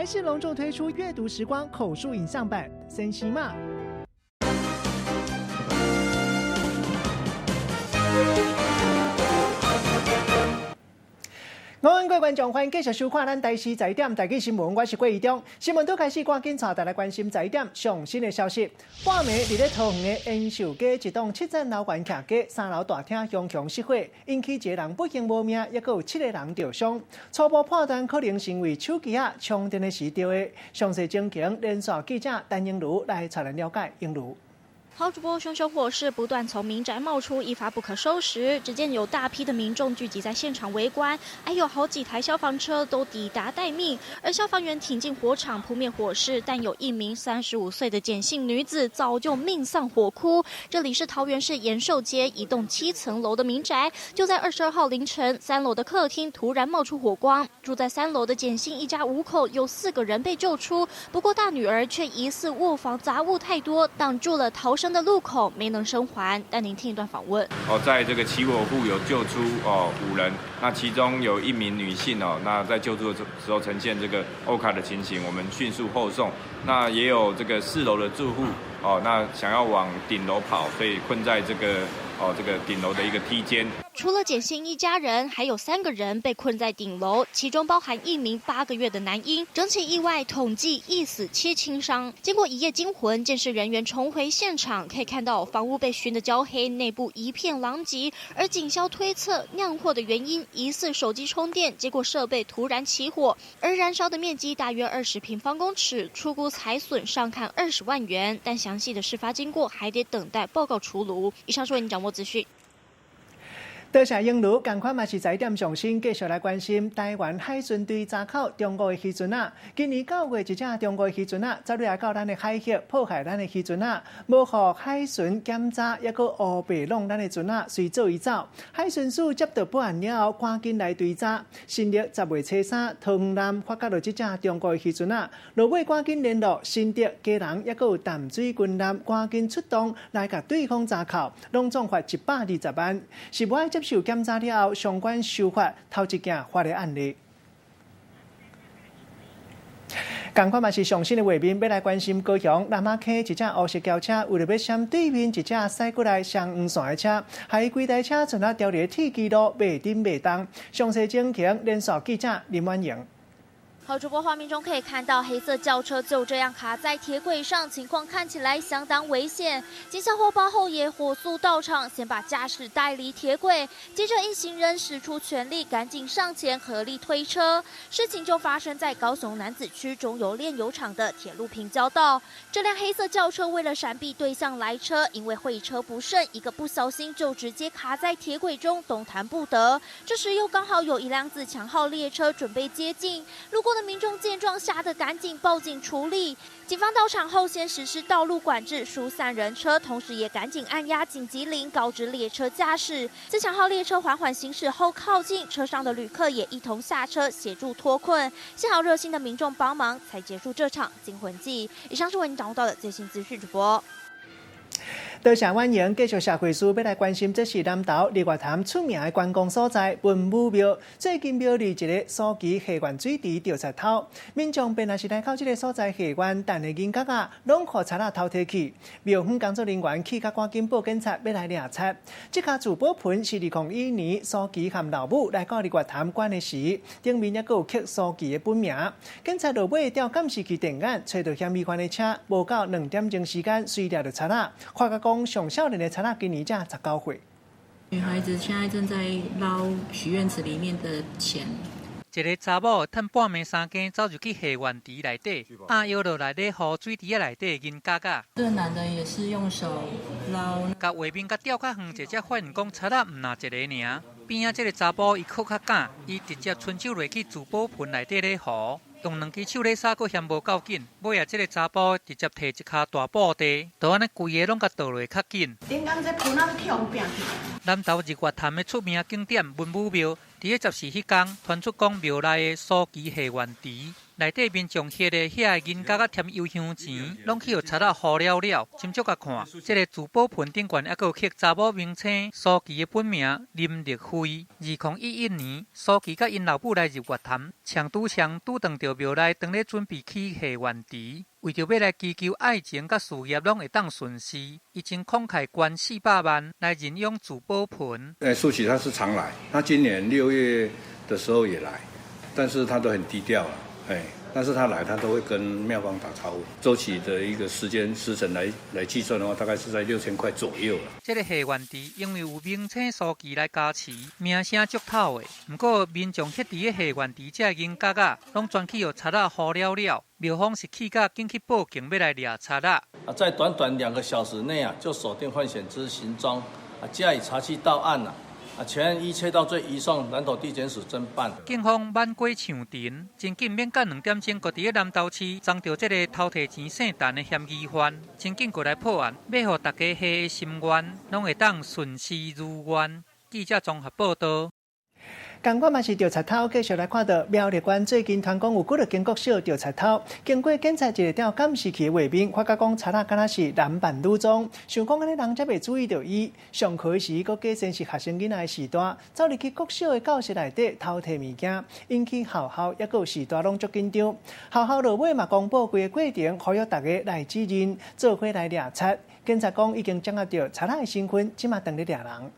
台視隆重推出閱讀時光口述影像版《森西媽》。午安，各位觀眾，歡迎繼續收看咱台視十一點台語新聞，我是郭怡中。新聞拄開始，趕緊帶大家關心十一點上新的消息。半暝佇咧桃園的延壽街一棟七層樓懸徛家三樓大廳熊熊失火，引起一個人不幸無命，抑閣有七個人著傷。初步判斷可能是因為手機仔充電的時著的。詳細情形，連線記者陳英如來帶咱了解。英如。好，主播，熊熊火勢不斷從民宅冒出，一發不可收拾。只見有大批的民眾聚集在現場圍觀，還有好幾台消防車都抵達待命。而消防員挺進火場撲滅火勢，但有一名35歲的簡姓女子早就命喪火窟。這裡是桃園市延壽街一棟7層樓的民宅，就在22號凌晨，三樓的客廳突然冒出火光，住在三樓的簡姓一家五口有四個人被救出，不過大女兒卻疑似臥房雜物太多，擋住了逃生的路口，沒能生還。帶您聽一段訪問。哦，在這個起火戶有救出哦五人，那其中有一名女性哦，那在救助的時候呈現這個歐卡的情形，我們迅速後送。那也有這個四樓的住戶哦，那想要往頂樓跑，所以困在這個哦這個頂樓的一個梯間。除了簡姓一家人，還有三個人被困在頂樓，其中包含一名8個月的男嬰。整起意外統計一死七輕傷。經過一夜驚魂，鑑識人員重回現場，可以看到房屋被燻得焦黑，內部一片狼藉。而警消推測釀禍的原因疑似手機充電，結果設備突然起火，而燃燒的面積大約20平方公尺，初估財損上看20萬元。但詳細的事發經過還得等待報告出爐。以上是為您掌握資訊。多謝英如，仝款嘛是十一點上新，繼續來關心台灣海巡隊查扣中國的漁船仔。今年9月，一隻中國的漁船仔走入來到咱的海域，破壞咱的漁船仔，無予海巡檢查，抑閣烏白弄咱的船仔，隨做伊走。海巡署接到報案了後，趕緊來追查。新曆10月初3，桃園南發覺著這隻中國的漁船仔，落尾趕緊聯絡新竹、基隆，抑閣有淡水軍艦，趕緊出動來共對方查扣，攏總罰120萬，是無愛接受檢查了後，相關修法頭一件法的案例。仝款嘛是上新的畫面，欲來關心高雄南仔溪一隻烏色轎車，為著欲閃對面一隻駛過來雙黃線的車，害規台車賰仔牢佇鐵支路袂振袂動。詳細情形，連線記者林婉瑩。好，主播畫面中可以看到黑色轎車就這樣卡在鐵軌上，情況看起來相當危險。警消獲報後也火速到場，先把駕駛帶離鐵軌，接着一行人使出全力，趕緊上前合力推車。事情就發生在高雄楠梓區中油煉油廠的鐵路平交道。這輛黑色轎車為了閃避對向來車，因為會車不慎，一個不小心就直接卡在鐵軌中，動彈不得。這時又剛好有一輛自強號列車準備接近，路過的民眾見狀，嚇得趕緊報警處理。警方到場後，先實施道路管制，疏散人車，同時也趕緊按壓緊急鈴，告知列車駕駛。自強號列車緩緩行駛後靠近，車上的旅客也一同下車協助脫困。幸好熱心的民眾幫忙，才結束這場驚魂記。以上是為您掌握到的最新資訊，主播。多謝婉瑩，繼續社會事欲來關心，這是南投日月潭出名的觀光所在文武廟。最近廟裡一个蘇旗還願水池著賊偷，民眾便若是來到這个所在還願，擲的銀角仔，攏予賊仔偷提去。廟方工作人員氣甲趕緊報警察欲來掠賊。這跤聚寶盆是2001年蘇旗和老母來到日月潭捐的時，頂面猶閣有刻蘇旗的本名。警察落尾調監視器電眼，揣著嫌疑犯的車，無夠2點鐘時間，隨掠著賊仔。發覺講上少年的賊仔今年才19歲。女孩子現在正在撈許願池裡面的錢。一个查某趁半暝三更走入去還願池內底，壓腰落來咧予水池仔內底銀角仔。這個男的也是用手撈。共畫面共調較遠者，才發現講賊仔毋若一个爾。邊仔這个查埔伊閣較敢，伊直接伸手落去聚寶盆內底咧予，用兩支手咧掃，閣嫌無夠緊。尾仔這个查埔直接提一跤大布袋，就按呢規个攏共倒落較緊。頂工這盆仔去予拚去。南投日月潭的出名景點文武廟，佇佇咧14彼工，傳出講廟內的蘇旗還願池內底民眾翕的遐个銀角仔添油香錢，攏去予賊仔予了了。斟酌共看，這个聚寶盆頂懸猶閣有刻查某明星蘇琪的本名林立慧。2011年，蘇琪佮𪜶老母來日月潭，搶拄槍拄撞著廟內當咧準備起還願池，為著欲來祈求愛情佮事業攏會當順遂，伊真慷慨捐400萬來認養聚寶盆。誒，蘇琪他是常來，他今年6月的時候也來，但是他都很低調啦，哎，但是他來他都會跟廟方打招呼。週期的一個時間時辰來計算的話，大概是在6000塊左右啦。這个還願池因為有明星蘇琪來加持，名聲足透的。毋過民眾翕佇咧還願池這銀角仔，攏全去予賊仔予了了。廟方是氣甲緊去報警，欲來掠賊仔。啊，在短短2個小時內啊，就鎖定犯嫌之行蹤，啊，加以查緝到案啦。啊，全案依竊盜罪移送南投地檢署偵辦。警方挽過搶陣，真緊免到2點鐘，閣佇咧南投市贓著這个偷提錢聖誕的嫌疑犯，真緊過來破案，欲予大家下的心願，攏會當順時如願。記者綜合報道。仝款嘛是著賊偷，繼續來看到苗栗縣最近傳講有幾落間國小著賊偷，經過檢查一个吊監視器的畫面，發覺講賊仔敢若是男扮女裝，想講按呢人才袂注意著伊。上課時，閣假裝是學生囡仔的時代，走入去國小的教室內底偷提物件，引起學校抑閣有序大攏足緊張。學校落尾嘛公布規个過程，呼籲大家來指認，做伙來掠賊。警察講已經掌握著賊仔的身份，這馬當咧掠人。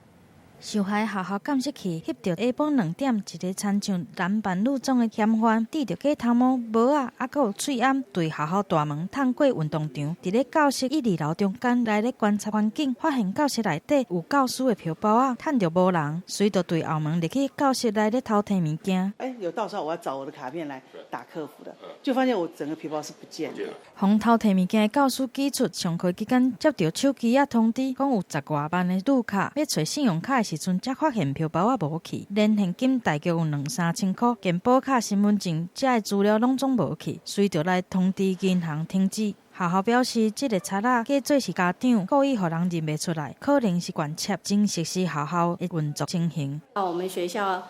受害學校監視器翕著下晡2點，一个親像男扮女裝的嫌犯，戴著假頭毛、帽仔，猶閣有喙罨，對學校大門探過運動場，佇咧教室一二樓中間來咧觀察環境，發現教室內底有教師的皮包仔，趁著無人，隨就對後門入去教室內咧偷提物件。哎，有到時候我要找我的卡片來打客服的，就發現我整個皮包是不見的。予偷提物件的教師指出，上課期間接著手機仔通知，講有10外萬的女卡，欲揣信用卡的時陣，才發現皮包仔無去，連現金大約有兩三千箍，健保卡、身份證這的資料攏總無去，隨就來通知銀行停止。學校表示，這个賊仔假做是家長，故意予人認袂出來，可能是慣竊，真熟悉學校的運作情形。啊，我們學校，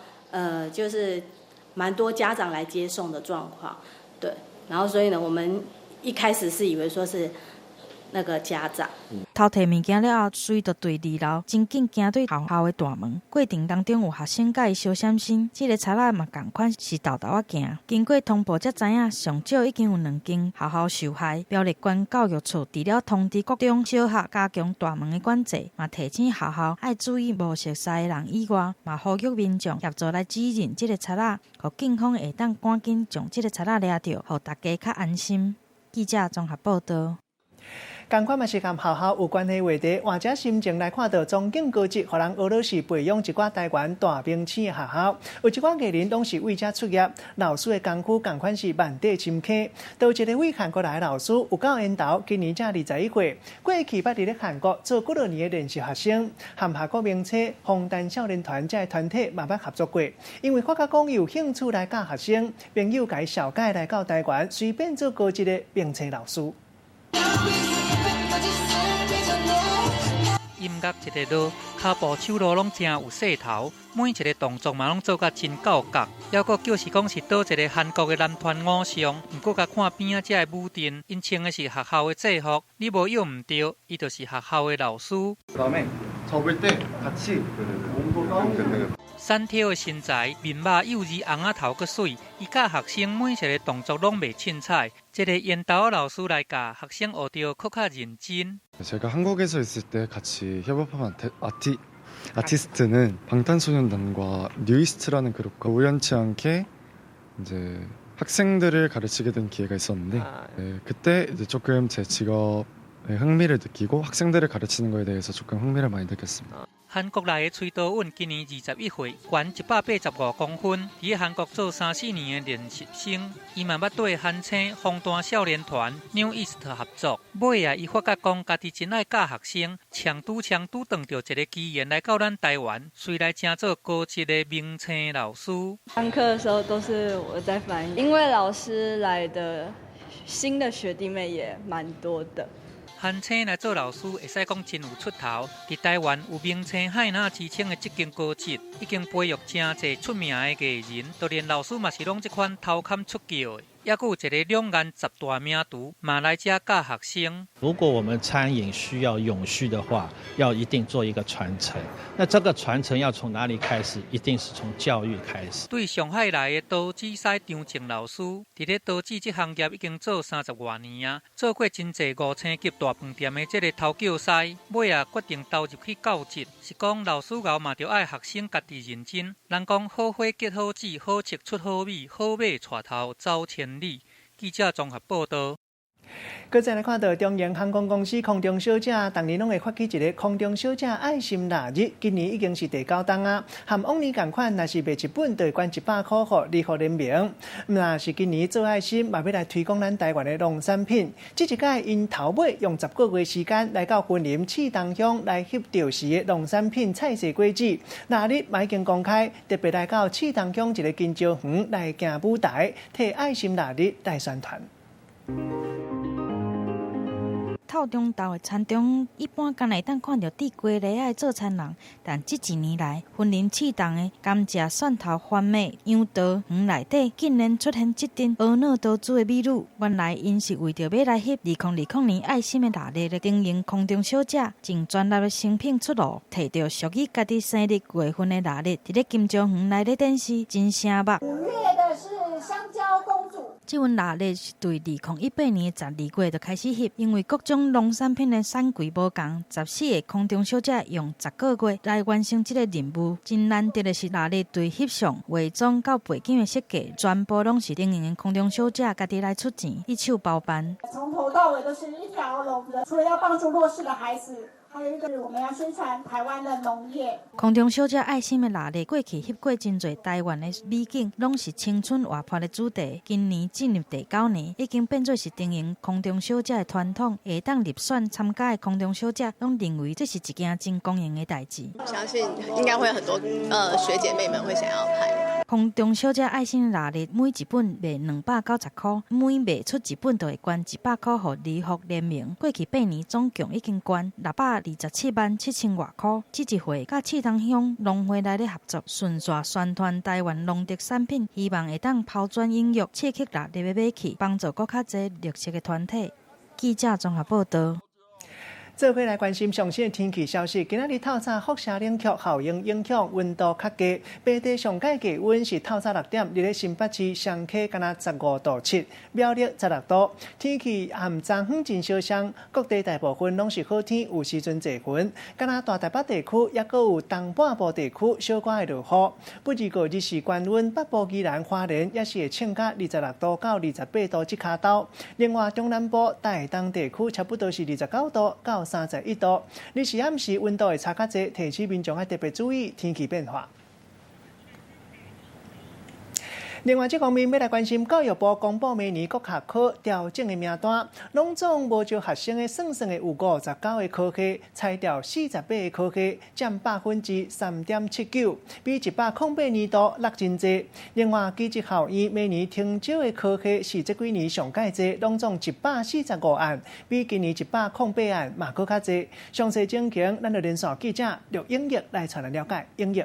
就是蠻多家長來接送的狀況，對，然後所以呢，我們一開始是以為說是那個家長。偷提物件了後，隨就對二樓真緊行對學校的大門。過程當中有學生共伊相閃身，這个賊仔嘛仝款是沓沓仔行。經過通報才知影，上少已經有兩間學校受害。苗栗縣教育處除了通知國中小學加強大門的管制，嘛提醒學校愛注意無熟似的人以外，嘛呼籲民眾協助來指認這个賊仔，予警方會當趕緊將這个賊仔掠著，予大家較安心。記者綜合報道。仝款嘛是佮學校有關係話題，換隻心情來看到莊敬高職，予人學做是培養一寡台灣大明星的學校，有一寡藝人攏是為遮出業，老師的功夫仝款是萬塊深坑。都有一个位韓國來的老師有夠緣投，今年才21歲，過去捌佇咧韓國做幾落年的練習學生，和韓國明星防彈少年團這个團體嘛捌合作過。因為發覺講有興趣來教學生，朋友共伊紹介來到台灣，隨變做高職的明星老師。音樂一个落，跤步手路攏誠有勢頭，每一个動作嘛攏做甲真到角。猶閣就是講是佗一个韓國的男團偶像，毋過共看邊仔這个舞陣，𪜶穿的是學校的制服，你無約毋著，伊就是學校的老師。瘦挑的身材，面肉幼稚，紅仔頭閣媠，伊教學生每一个動作攏袂凊彩。這个緣投的老師來教學生，學著閣較認真。 제가 한국에서 있을 때 같이 협업한 아티스트는 방탄소년단과 뉴이스트라는 그룹과 우연치 않게 이제 학생들을 가르치게 된 기회가 있었는데 네, 그때 이제 조금 제 직업에 흥미를 느끼고 학생들을 가르치는 거에 대해서 조금 흥미를 많이 느꼈습니다. 韓國來的崔道穩今年21歲，懸185公分，佇韓國做三四年的練習生。伊嘛捌綴韓星防彈少年團 NU'EST 合作。尾仔，伊發覺講家己真愛教學生，搶拄槍拄撞著一个機緣來到咱台灣，隨來成做高職的明星老師。上課的時候都是我在翻譯，因為老師來的新的學弟妹也蠻多的。韓青來做老師，會使講真有出頭。佇台灣有明星海納之稱的這間高職，已經培育誠濟出名的藝人，就連老師嘛是攏這款頭殼出叫的。猶閣有一个兩岸十大名廚嘛來遮教學生。如果我們餐飲需要永續的話，要一定做一個傳承。那這個傳承要從哪裡開始？一定是從教育開始。對上海來的刀子師張靜老師，佇咧刀子這行業已經做三十外年啊，做過真濟五星級大飯店的這个頭腳師，尾仔決定投入去教職，是講老師𠢕嘛著愛學生家己認真。人講好花結好籽，好粟出好米，好馬帶頭走千里。記者綜合報道。閣再來看到長榮航空公司空中小姐，逐年攏會發起一个空中小姐愛心臘日，今年已經是第九冬啊。和往年仝款，若是賣一本，就會捐100箍予兒福聯盟。若是今年做愛心，嘛欲來推廣咱台灣的農產品。這一擺𪜶頭尾用10個月時間來到雲林刺桐鄉來翕著時的農產品菜色果子。臘日嘛已經公開，特別來到刺桐鄉一个金蕉園來行舞台，替愛心臘日來宣傳。透中晝的田中，一般敢若會當看著戴雞螺仔的做田人，但這一年來，雲林刺桐的甘蔗、蒜頭、番麥、楊桃園內底，竟然出現這陣婀娜多姿的美女。原來𪜶是為著欲來翕2020年愛心的臘日的長榮空中小姐，盡全力的成品出爐，提著屬於家己生日月份的臘日，佇咧金蕉園內咧展示，真醒目。5月的是香蕉公主。這份臘日是對2018年12月就開始翕，因為各種農產品的產季無仝，14個空中小姐用10個月來完成這個任務。真難得的是，臘日對翕相、化妝到背景的設計，全部攏是長榮的空中小姐家己來出錢，一手包辦。從頭到尾都是一條龍的，除了要幫助弱勢的孩子。還有一個，我們要宣傳台灣的農業。空中小姐愛心的臘日過去翕過真濟台灣的美景，攏是青春活潑的主題。今年進入第九年，已經變做是長榮空中小姐的傳統。會當入選參加的空中小姐，攏認為這是一件真光榮的代誌。相信應該會有很多學姐妹們會想要拍。空中小姐愛心臘日每一本賣290箍，每賣出一本就會捐100箍予兒福聯盟。過去8年總共已經捐627萬7千外箍。這一回佮刺桐鄉農會來咧合作，順紲宣傳台灣農特產品，希望會當拋磚引玉，刺激臘日的買氣，幫助閣較濟弱勢的團體。記者綜合報道。做伙來關心上新的天氣消息。今仔日透早輻射冷卻效應影響，溫度較低。白地上界低溫是透早6點，佇咧新北市雙溪敢若15.7度，苗栗16度。天氣和昨昏真相像，各地大部分攏是好天，有時陣濟雲。敢若大台北地區，猶閣有東半部地區小可會落雨。不過日時高溫，北部宜蘭花蓮也是會衝到26度到28度這跤頭。另外中南部台東地區差不多是29度到31度。日時暗時溫度會差較濟，提醒民眾愛特別注意天氣變化。另外，這方面欲來關心教育部公布明年國學科調整的名單，攏總無招學生的算算的有59個科系，裁掉48個科系，佔3.79%，比108年度落真濟。另外，技職學院明年停招的科系是這幾年上蓋濟，攏總145案，比今年108案嘛閣較濟。詳細情形，咱就連線記者劉英玉來帶咱了解。英玉。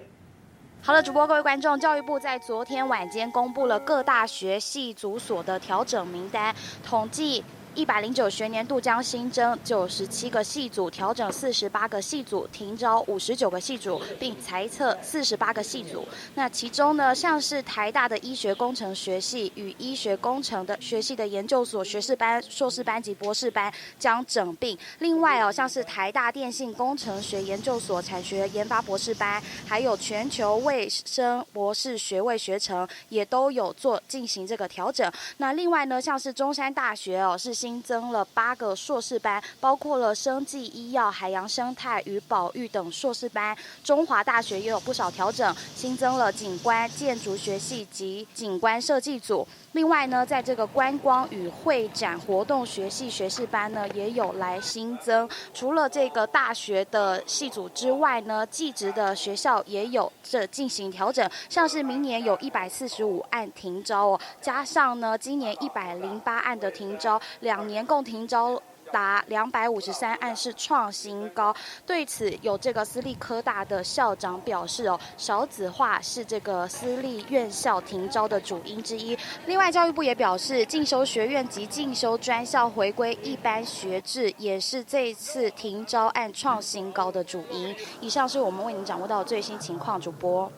好了，主播各位觀眾，教育部在昨天晚間公布了各大學系組所的調整名單，統計109學年度將新增97個系組，調整48個系組，停招59個系組，並裁撤48個系組。那其中呢，像是台大的醫學工程學系與醫學工程的學系的研究所學士班、碩士班及博士班將整併。另外哦，像是台大電信工程學研究所產學研發博士班，還有全球衛生博士學位學程，也都有做進行這個調整。那另外呢，像是中山大學哦，是新增了8個碩士班，包括了生技醫藥、海洋生態與保育等碩士班。中華大學也有不少調整，新增了景觀建築學系及景觀設計組。另外呢，在這個觀光與會展活動學系學士班呢，也有來新增。除了這個大學的系組之外呢，技職的學校也有這進行調整，像是明年有145案停招哦，加上呢今年108案的停招，2年共停招達253案，是創新高。對此，有這個私立科大的校長表示哦，少子化是這個私立院校停招的主因之一。另外，教育部也表示，進修學院及進修專校回歸一般學制，也是這次停招案創新高的主因。以上是我們為您掌握到最新情況，主播。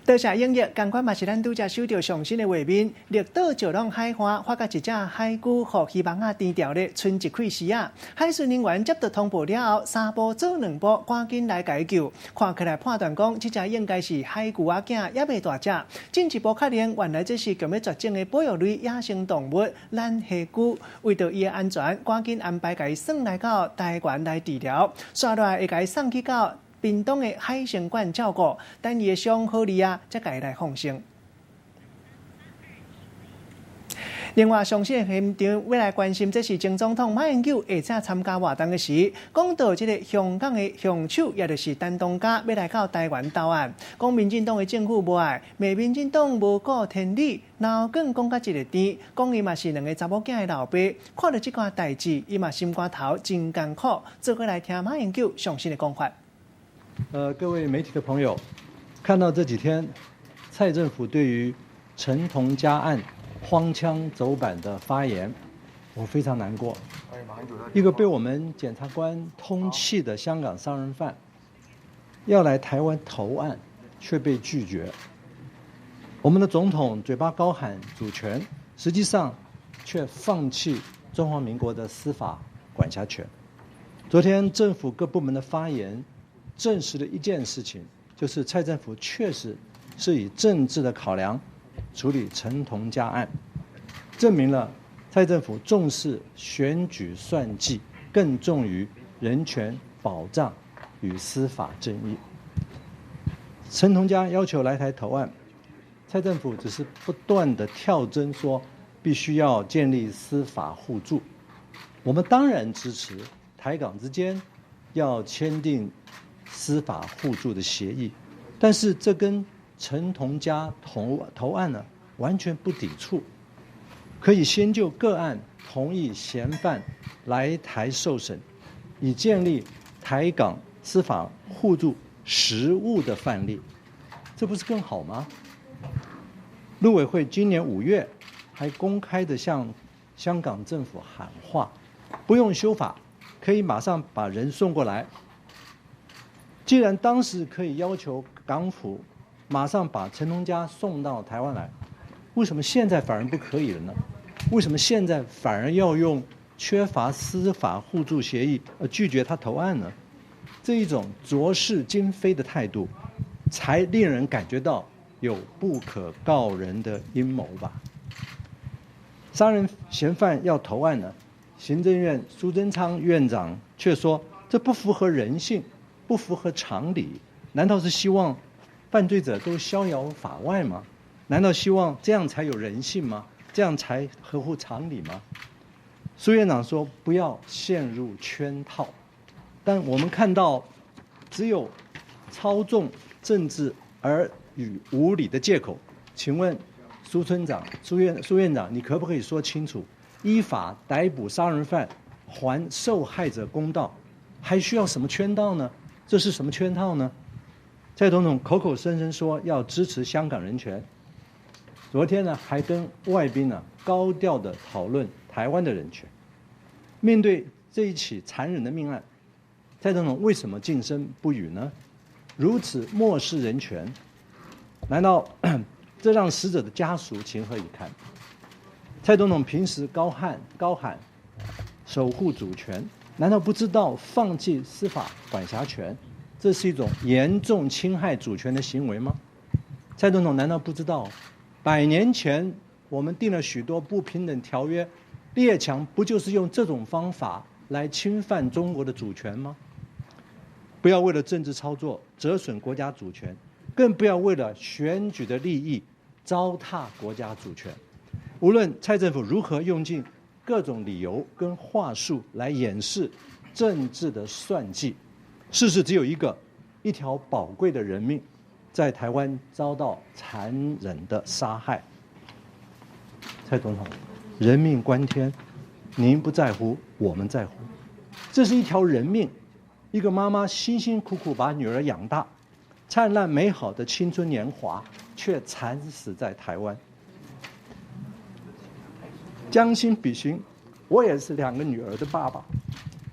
多謝英譯，仝款嘛是咱拄才收著上新的畫面，綠島石朗海岸發覺一隻海龜，予漁網仔纏牢咧，賰一氣時啊！海巡人員接到通報了後，三步做兩步，趕緊來共伊救。看起來判斷講，這隻應該是海龜仔囝，猶未大隻。進一步確認，原來這是強欲絕種的保育類野生動物懶黑龜。為著伊的安全，趕緊安排共伊送來到台灣來治療，煞落來會共伊送去到屏東的海生館照顧，等伊的傷好哩啊，才共伊來放生。另外，上新的現場欲來關心，這是前總統馬英九下晝參加活動的時，講到這个香港的兇手，也就是陳同佳，欲來到台灣投案，講民進黨的政府無愛，罵民進黨無顧天理，腦梗講甲一个甜，講伊嘛是兩个查某囝的老爸，看著這款代誌，伊嘛心肝頭真艱苦。做伙來聽馬英九上新的講法。各位媒體的朋友，看到這幾天蔡政府對於陳同佳案荒腔走板的發言，我非常難過。一個被我們檢察官通緝的香港殺人犯，要來台灣投案，卻被拒絕。我們的總統嘴巴高喊主權，實際上卻放棄中華民國的司法管轄權。昨天政府各部門的發言，證實了一件事情，就是蔡政府確實是以政治的考量處理陳同佳案，證明了蔡政府重視選舉算計，更重於人權保障與司法正義。陳同佳要求來台投案，蔡政府只是不斷的跳針說必須要建立司法互助。我們當然支持台港之間要簽訂司法互助的協議，但是這跟陳同佳投案呢完全不抵觸，可以先就個案同意嫌犯來台受審，以建立台港司法互助實務的範例，這不是更好嗎？陸委會今年5月還公開的向香港政府喊話，不用修法，可以馬上把人送過來。既然當時可以要求港府馬上把陳同佳送到台灣來，為什麼現在反而不可以了呢？為什麼現在反而要用缺乏司法互助協議而拒絕他投案呢？這一種濁世今非的態度，才令人感覺到有不可告人的陰謀吧？殺人嫌犯要投案呢，行政院蘇貞昌院長卻說這不符合人性，不符合常理，難道是希望犯罪者都逍遙法外嗎？難道希望這樣才有人性嗎？這樣才合乎常理嗎？蘇院長說不要陷入圈套，但我們看到只有操縱政治而與無理的借口。請問蘇村長、蘇院長，你可不可以說清楚，依法逮捕殺人犯，還受害者公道，還需要什麼圈套呢？這是什麼圈套呢？蔡總統口口聲聲說要支持香港人權，昨天呢還跟外賓呢高調的討論台灣的人權。面對這一起殘忍的命案，蔡總統為什麼噤聲不語呢？如此漠視人權，難道這讓死者的家屬情何以堪？蔡總統平時高喊守護主權，難道不知道放棄司法管轄權，這是一種嚴重侵害主權的行為嗎？蔡總統難道不知道，100年前我們訂了許多不平等條約，列強不就是用這種方法來侵犯中國的主權嗎？不要為了政治操作折損國家主權，更不要為了選舉的利益糟蹋國家主權。無論蔡政府如何用盡各種理由跟話術來掩飾政治的算計，事實只有一個：一條寶貴的人命在台灣遭到殘忍的殺害。蔡總統，人命關天，您不在乎，我們在乎。這是一條人命，一個媽媽辛辛苦苦把女兒養大，燦爛美好的青春年華，卻慘死在台灣。將心比心，我也是兩個女兒的爸爸，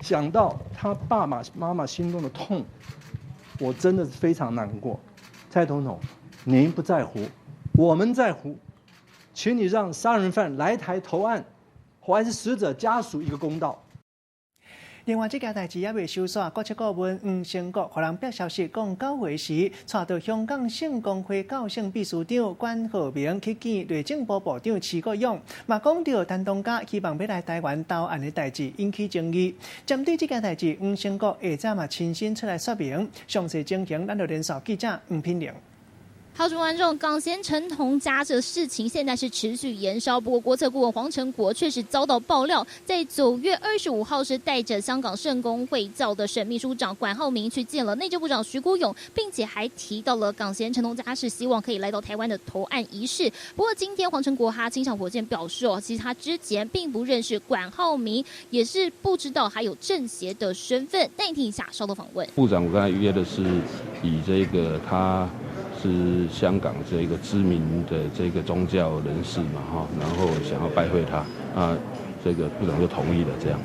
想到他爸爸媽媽心中的痛，我真的是非常難過。蔡總統，您不在乎，我們在乎，請你讓殺人犯來台投案，還死者家屬一個公道。另外，這件代誌猶未收煞，國策顧問黃成國予人爆消息講，9月時帶著香港聖公會教省秘書長管浩鳴去見內政部部長徐國勇，嘛講著陳同佳希望欲來台灣投案的代誌引起爭議。針對這件代誌，黃成國下早嘛親身出來說明，詳細情形，咱就連線記者黃品玲。好，各位觀眾，港賢陳同佳這事情現在是持續延燒。不過，國策顧問黃成國確實遭到爆料，在9月25號是帶着香港聖公會教的省秘書長管浩鳴去見了內政部長徐國勇，並且還提到了港賢陳同佳是希望可以來到台灣的投案儀式。不過，今天黃成國他親上火箭表示哦，其實他之前並不認識管浩鳴，也是不知道還有政協的身份。帶你聽一下稍後訪問。部長，我剛才約的是以這個他是香港這個知名的這個宗教人士嘛，哈，然後想要拜會他，啊，這個部長就同意了，這樣。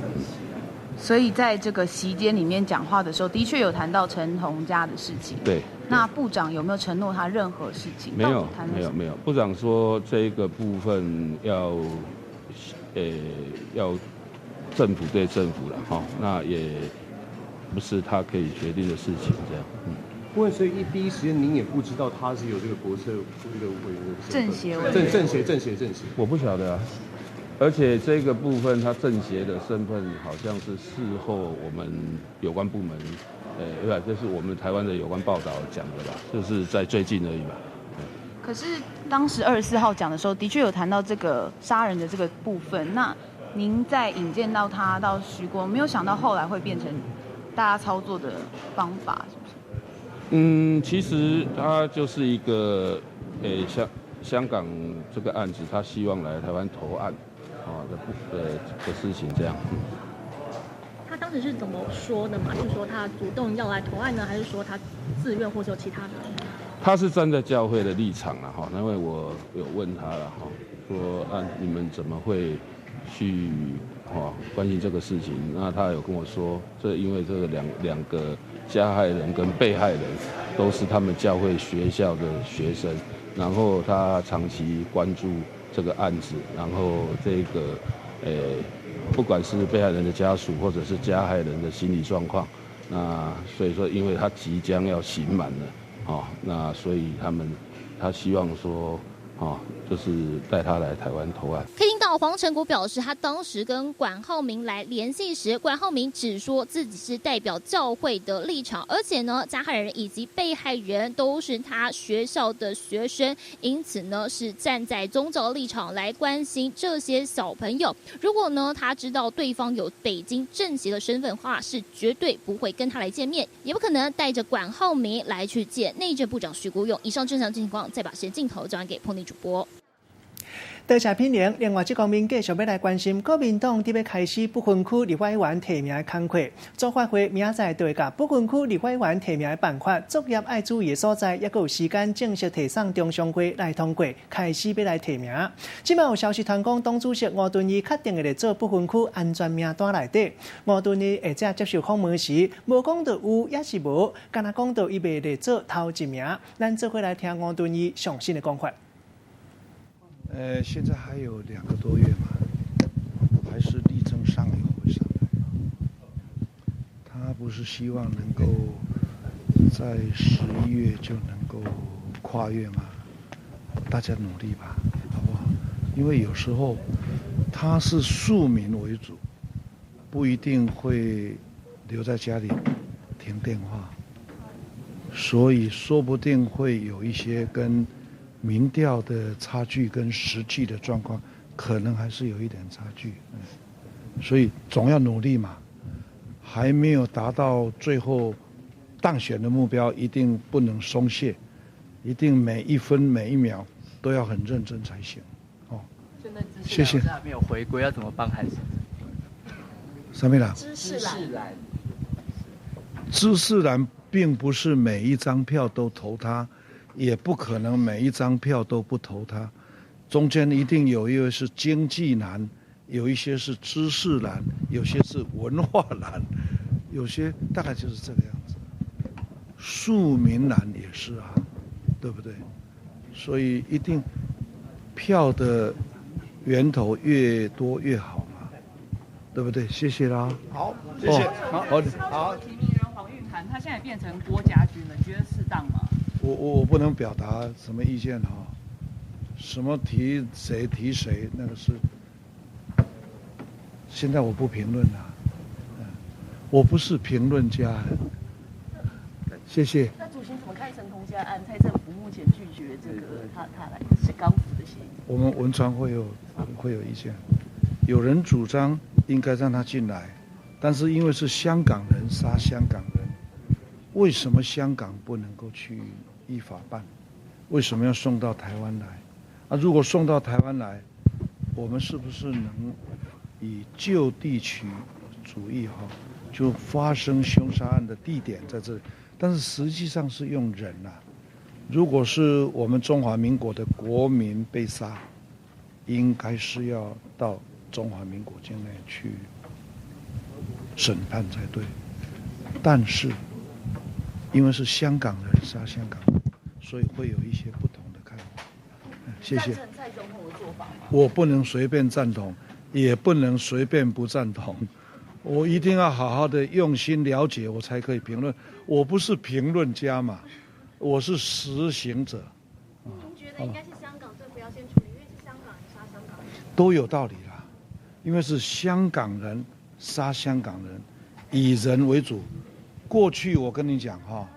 所以在這個席間裡面講話的時候，的確有談到陳同佳的事情。對。那部長有沒有承諾他任何事情？沒有，沒有，沒有。部長說這個部分要，要政府對政府了，哈，那也不是他可以決定的事情，這樣。嗯。不會，所以第一時間您也不知道他是有這個國策這個委員的政協委員，政協。我不曉得啊，而且這個部分他政協的身份好像是事後我們有關部門，對吧？這是我們台灣的有關報道講的吧？就是在最近而已吧。可是當時24號講的時候，的確有談到這個殺人的這個部分。那您在引薦到他到徐國，沒有想到後來會變成大家操作的方法，是不是？嗯，其實他就是一個，香港這個案子，他希望來台灣投案，啊的不的事情這樣。他當時是怎麼說的嘛？是說他主動要來投案呢，還是說他自願，或者有其他的？他是站在教會的立場了哈，因為我有問他了哈，說啊你們怎麼會去哈關心這個事情？那他有跟我說，這因為這個兩個加害人跟被害人都是他們教會學校的學生，然後他長期關注這個案子，然後這個不管是被害人的家屬或者是加害人的心理狀況，那所以說因為他即將要刑滿了，哦，那所以他希望說，哦，就是帶他來台灣投案。可以聽到黃成國表示，他當時跟管浩鳴來聯繫時，管浩鳴只說自己是代表教會的立場，而且呢，加害人以及被害人都是他學校的學生，因此呢，是站在宗教立場來關心這些小朋友。如果呢，他知道對方有北京政協的身份的話，是絕對不會跟他來見面，也不可能帶着管浩鳴來去見內政部長徐國勇。以上正常情況，再把時間鏡頭交還給碰力主播。多謝品玲。另外，這方面繼續欲來關心，國民黨佇欲開始不分區立法委員提名的工課。組發會明仔載就會共不分區立法委員提名的辦法，作業愛注意的所在，猶閣有時間正式提送中常會來通過，開始欲來提名。這擺有消息傳講，黨主席吳敦義確定會來做不分區安全名單內底。吳敦義下晝接受訪問時，無講著有抑是無，干焦講著伊袂列做頭一名。咱做伙來聽吳敦義上新的講法。現在還有2個多月嘛，還是力爭上游會上來。他不是希望能夠在11月就能夠跨越嗎？大家努力吧，好不好？因為有時候他是庶民為主，不一定會留在家裡聽電話，所以說不定會有一些跟民調的差距跟實際的狀況可能還是有一點差距，所以總要努力嘛。還沒有達到最後當選的目標，一定不能鬆懈，一定每一分每一秒都要很認真才行。哦，謝謝。還沒有回歸，要怎麼幫韓市？啥物人？知识蓝。知识蓝并不是每一张票都投他，也不可能每一张票都不投他，中间一定有一位是经济蓝，有一些是知识蓝，有些是文化蓝，有些大概就是这个样子。庶民蓝也是啊，对不对？所以一定票的源头越多越好嘛，对不对？谢谢啦。好，谢谢。好，好。好。提名人黄韵涵，他现在变成郭家军了，你觉得适当吗？我不能表达什么意见哈，什么提谁提谁那个是，现在我不评论了，我不是评论家，谢谢。那主席怎么看陈同佳案？蔡政府目前拒绝这个他来是港府的协议。我们文传会有意见，有人主张应该让他进来，但是因为是香港人杀香港人，为什么香港不能够去依法办？为什么要送到台湾来？啊，如果送到台湾来，我们是不是能以就地取主义哈？就发生凶杀案的地点在这里，但是实际上是用人啊。如果是我们中华民国的国民被杀，应该是要到中华民国境内去审判才对。但是因为是香港人杀香港人，所以会有一些不同的看法。谢谢。赞成蔡总统的做法吗？我不能随便赞同，也不能随便不赞同。我一定要好好的用心了解，我才可以评论。我不是评论家嘛，我是实行者。您觉得应该是香港政府要先处理，因为是香港人杀香港人。都有道理啦，因为是香港人杀香港人，以人为主。过去我跟你讲哈，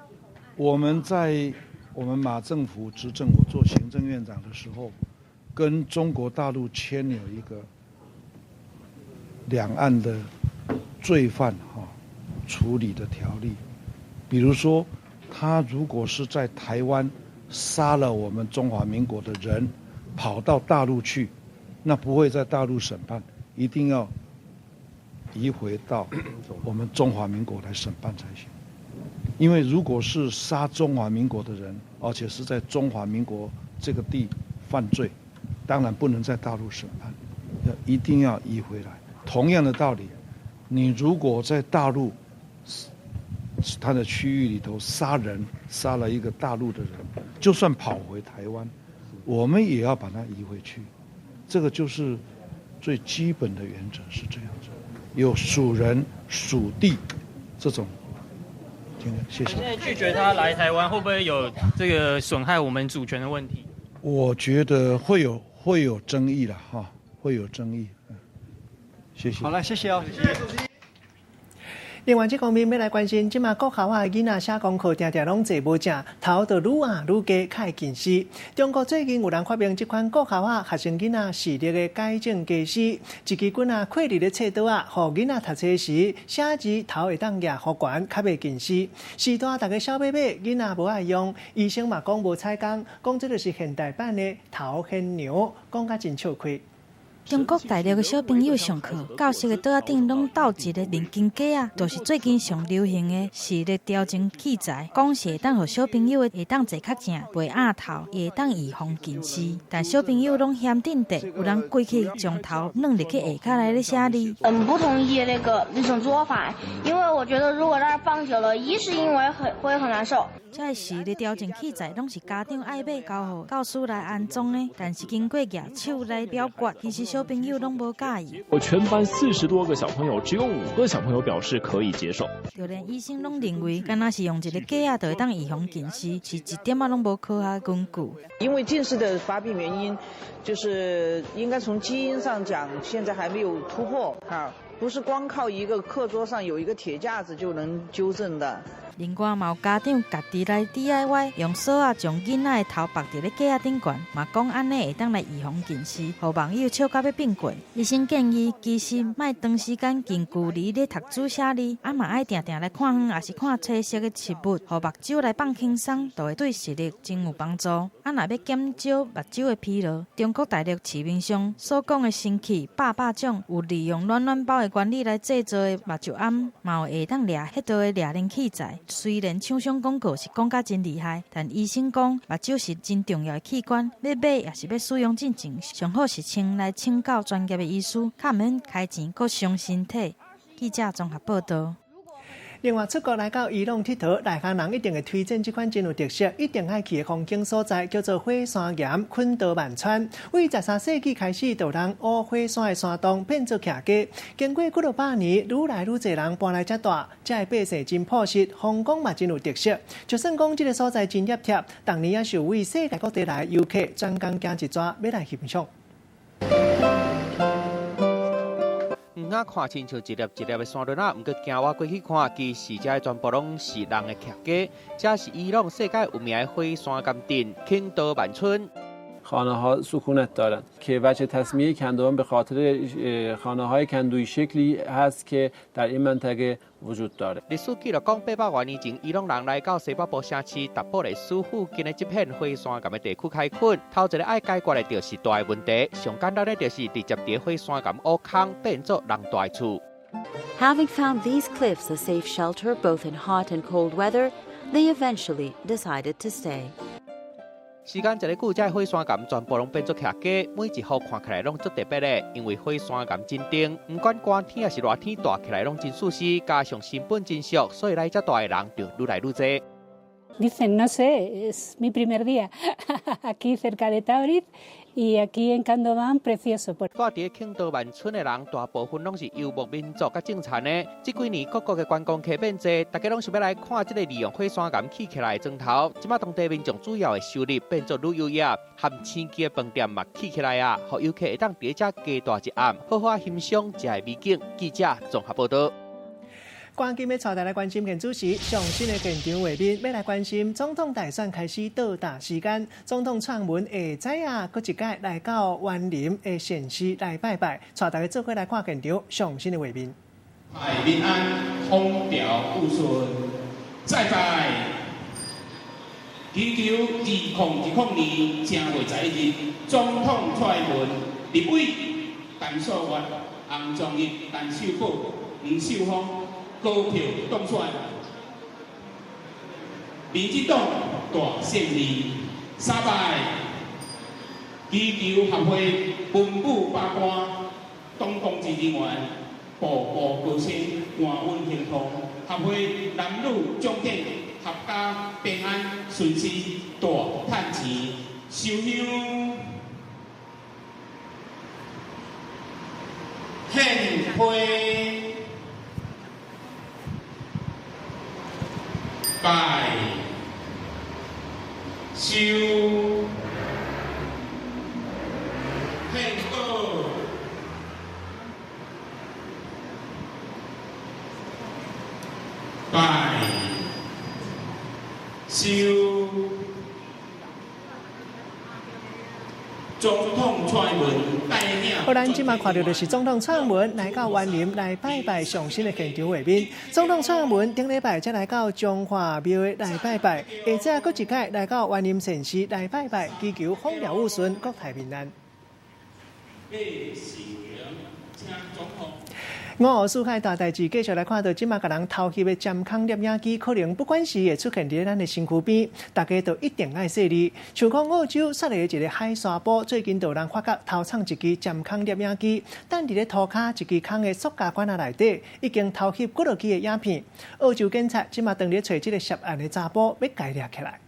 我们在我们马政府执政，我做行政院长的时候，跟中国大陆签有一个两岸的罪犯哈处理的条例，比如说，他如果是在台湾杀了我们中华民国的人，跑到大陆去，那不会在大陆审判，一定要移回到我们中华民国来审判才行。因为如果是杀中华民国的人，而且是在中华民国这个地犯罪，当然不能在大陆审判，要一定要移回来。同样的道理，你如果在大陆他的区域里头杀人，杀了一个大陆的人，就算跑回台湾，我们也要把他移回去。这个就是最基本的原则，是这样子。有属人属地这种。谢谢。现在拒绝他来台湾，会不会有这个损害我们主权的问题？我觉得会有争议了哈，会有争议。谢谢。好了，谢谢哦。谢谢主席。另外，这方面欲来关心，这马国校仔的囡仔写功课，定定拢坐无正，头就愈压愈低，较会近视。中国最近有人发明这款国校仔学生囡仔视力的改正家私，一支棍仔扣伫咧册桌仔，予囡仔读册时写字头会当压予悬，较袂近视。时大逐家小买买，囡仔无爱用，医生嘛讲无彩工，讲这就是现代版的头牵牛，讲甲真笑亏。中国大陆的小朋友上课，教室的桌仔顶拢斗一个面镜架仔，就是最近上流行的视力调整器材，讲是会当予小朋友会当坐较正，袂压头，会当预防近视。但小朋友拢嫌顶地，有人规气将头软入去下跤来咧写字。不同意那种做法，因为我觉得如果在那放久了，一是因为会很难受。这视力调整器材拢是家长爱买，交予教师来安装的，但是经过举手来表决，其实小朋友拢无佮意。我全班40多个小朋友，只有5个小朋友表示可以接受。就连医生拢认为，敢若是用一个架仔就会当预防近视，是一点仔拢无科学根据。因为近视的发病原因，就是应该从基因上讲，现在还没有突破啊，不是光靠一个课桌上有一个铁架子就能纠正的。另外嘛有家長家己來 DIY，用索仔將囡仔的頭縛佇咧架仔頂懸，嘛講按呢會當來預防近視，予網友笑甲欲變過。醫生建議，其實莫長時間近距離咧讀書寫字，啊嘛愛定定來看遠，抑是看青色的植物，予目睭來放輕鬆，就會對視力真有幫助。啊，若欲減少目睭的疲勞，中國大陸市面上所講的神器百百種，有利用暖暖包的原理來製造的目睭頷，嘛有會當掠彼度的掠輪器材。雖然廠商廣告是講甲真厲害，但醫生講目睭是真重要的器官，欲買抑是欲使用進前，上好是先來請教專業的醫師，較毋免開錢閣傷身體。記者綜合報導。另外，出國來到伊朗𨑨迌，內行人一定會推薦這款真有特色、一定愛去的風景所在，叫做火山岩昆多萬川。為13世紀開始，就有人挖火山的山洞變做徛家。經過幾落百年，愈來愈濟人搬來遮住，遮的百姓真樸實，風光嘛真有特色。就算講這个所在真篋貼，逐年也是有為世界各地來的遊客專工行一逝欲來欣賞。遠仔看親像一粒一粒的山崙仔，毋過行倚過去看，其實遮全部攏是人的徛家。這是伊朗世界有名的火山岩鎮肯多萬村。 خانه‌ها سکونت دارند که وجه تسمیه کندوان به خاطر خانه‌های کندویی شکلی هست که در این منطقه وجود داره。歷史記錄講，800外年前，伊朗人來到西北部城市達布雷斯附近的這片火山岩的地區開墾。頭一个愛解決的就是大的問題，上簡單的就是直接佇火山岩挖空，變做人蹛的厝。 Having found these cliffs a safe shelter both in hot and cold weather, they eventually decided to stay. 時間一个久，這火山岩全部攏變做徛家，每一戶看起來攏足特別的，因為火山岩真頂，毋管寒天抑是熱天，蹛起來攏真舒適，加上成本真俗，所以來遮蹛的人就愈來愈濟。 Dicen, no sé, es mi primer día aquí cerca de Tabriz y aquí en Kandovan, precioso. 蹛佇肯多萬村的人，大部分攏是游牧民族佮種田的。這幾年各國的觀光客變濟，大家攏想欲來看這个利用火山岩起起來的磚頭。這馬當地民眾主要的收入變做旅遊業，含星級的飯店嘛起起來啊，予遊客會當佇遮加蹛一暗，好好欣賞遮的美景。記者綜合報導。趕緊欲帶大家來關心現主時上新的現場畫面，欲來關心總統大選開始倒數時間，總統蔡英文下早啊，閣一擺來到員林的善寺來拜拜，帶大家做伙來看現場上新的畫面。泰民安，風調雨順，再拜，祈求2020年正月11日，總統蔡英文、立委陳素月、洪崇溢、陳秀寶、黃秀芳。高票當選，民進黨大勝利，三拜，祈求合會文武百官、黨公職人員步步高升，安穩幸福，合會男女長者合家平安順遂，大趁錢，收香，獻花。拜收獻果，拜收總統蔡英文帶領。好，咱這馬看到的是總統蔡英文來到員林來拜拜上新的現場畫面。總統蔡英文頂禮拜才來到彰化廟來拜拜，下早閣一擺來到員林善寺來拜拜，祈求風調雨順、國泰民安。五湖四海大代誌，繼續來看到這馬共人偷翕的針孔攝影機，可能不管時會出現佇咱的身軀邊，大家都一定愛細膩。像講澳洲雪梨的一个海沙埔，最近就有人發覺偷藏一支針孔攝影機，等佇咧塗跤一支空的塑膠罐仔內底，已經偷翕幾落支的影片。澳洲警察這馬當咧揣這个涉案的查埔，欲共掠起來。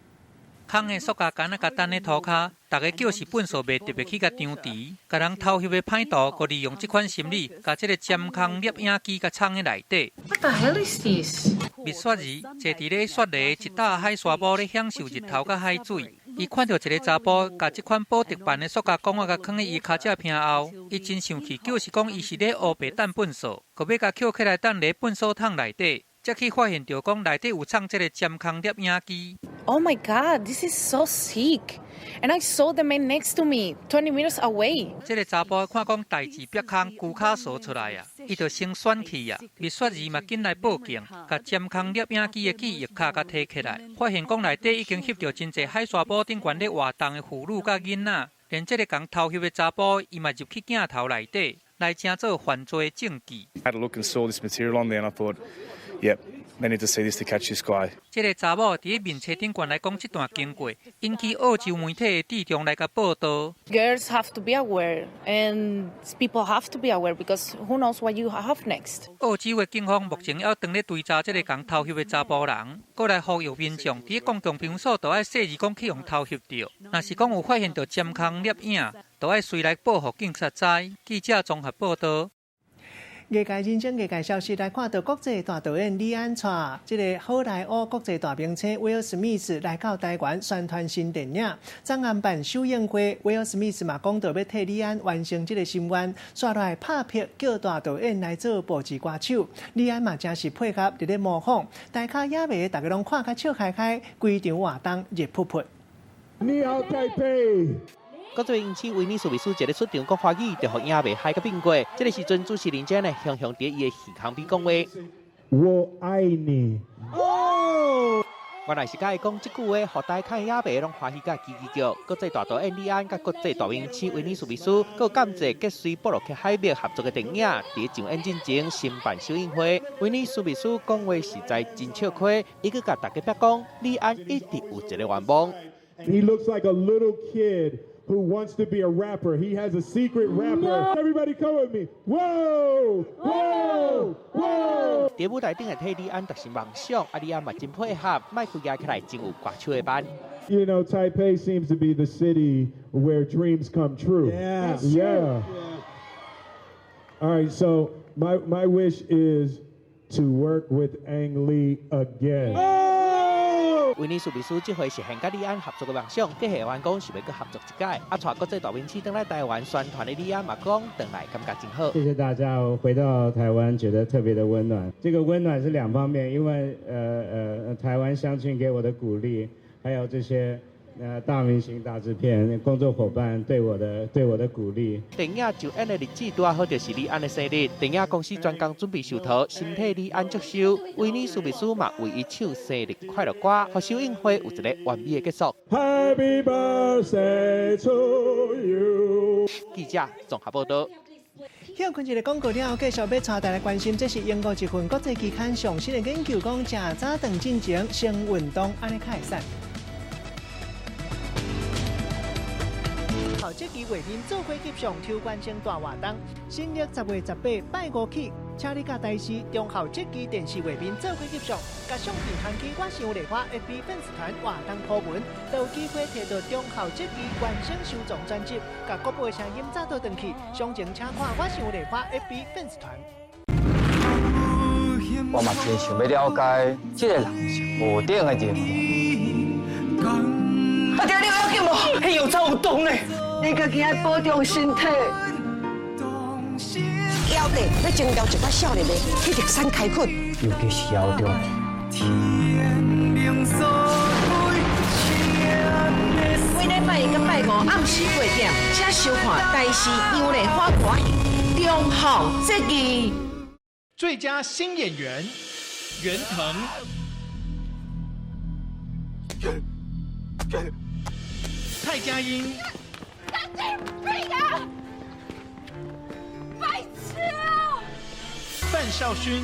空的塑膠罐仔共等咧塗跤，逐家叫是糞埽袂特別去共張持，共人偷翕的歹徒，閣利用這款心理，共這个針孔攝影機共藏佇內底。 What the hell is this？蜜雪兒坐佇咧雪梨一搭海沙埔咧享受日頭佮海水，伊看著一个查埔共這款寶特瓶的塑膠罐仔共囥佇伊跤脊坪後，伊真生氣，叫是講伊是咧烏白擲糞埽，閣欲共抾起來擲佇糞埽桶內底。才去發現著講內底有藏這个針孔攝影機。 Oh my God, this is so sick! And I saw the man next to me, 20 meters away. 這个查埔看講代誌煏空，龜跤趖出來啊，伊就先選去啊。蜜雪兒嘛緊來報警，共針孔攝影機的記憶卡共提起來，發現講內底已經翕著真濟海沙埔頂懸咧活動的婦女佮囡仔，連這个共偷翕的查埔，伊嘛入去鏡頭內底來成做犯罪證據。 I had a look and saw this material on there, and I thought, yep, they need to see this to catch this guy. 這个查某佇面冊頂懸來講這段經過，引起澳洲媒體的注重來共報導。 Girls have to be aware, and people have to be aware because who knows what you have next. 澳洲的警方目前猶當咧追查這个共偷翕的查埔人，閣來呼籲民眾佇公共場所都愛細膩講去予偷翕著，若是講有發現著針孔攝影，都愛隨來報予警察知。記者綜合報導。藝界人生藝界消息來看到國際大導演李安帶這个好萊塢國際大明星威爾史密斯來到台灣宣傳新電影。昨暗辦首映會，威爾史密斯嘛講著欲替李安完成這个心願，煞來拍片叫大導演來做布置歌手。李安嘛真是配合佇咧模仿，大家影迷逐家攏看甲笑開開，規場活動熱噗噗。你好，台北。國際明星威爾史密斯一个出場講華語，就予影迷嗨甲變過。這个時陣主持人真呢，雄雄佇伊的耳孔邊講話。我愛你。哦。原來是佮伊講這句話，予台灣影迷攏歡喜甲嘰嘰叫。國際大導演李安佮國際大明星威爾史密斯，閣感謝吉隨布洛克海默合作的電影，佇上演進前新辦首映會。威爾史密斯講話實在真笑虧，伊閣共大家講，李安一直有一個願望。 He looks like a little kid who wants to be a rapper. He has a secret rapper. No. Everybody come with me. Whoa! Whoa! Whoa! 佇舞台頂來替李安達成夢想，啊李安嘛真配合，麥克舉起來真有歌手的範。 Taipei seems to be the city where dreams come true. Yeah. All right, so my wish is to work with Ang Lee again. 威爾史密斯這回實現佮李安合作的夢想，計下員講是欲閣合作一擺。啊，帶國際大明星轉來台灣宣傳的李安嘛講，轉來感覺真好。謝謝大家，我回到台灣覺得特別的溫暖。這個溫暖是兩方面，因為台灣鄉親給我的鼓勵，還有這些大明星、大製片、工作夥伴對我的鼓勵。電影上演的日子拄好就是李安的生日，電影公司專工準備壽桃，先替李安祝壽。威爾史密斯嘛為伊唱生日快樂歌，予首映會有一個完美的結束。 Happy birthday to you。記者綜合報導。歇睏一个廣告了後，繼續欲帶大家關心，這是英國一份國際期刊上新的研究，講食早頓進前先運動，按呢較會使。這期畫面做伙翕相，抽關性大活動，新曆10月18拜五起，請你佮大師忠孝這期電視畫面做伙翕相，共相片傳去我想麗花 FB 粉絲團活動鋪文，就有機會摕到忠孝這期原聲收藏專輯，共國寶的聲音早倒轉去，詳情請看我想麗花 FB 粉絲團。我嘛真想欲了解這個人是何等的人物。阿爹，你有要緊無？彼藥草有毒呢。你家己愛保重身體。枵地欲徵調一寡少年的去玉山開墾，尤其是姚中。每禮拜一佮拜五暗時八點，請收看台視楊麗花歌戲《忠孝節義》。最佳新演員袁騰、蔡佳音。神經病啊！白痴啊！范少勳。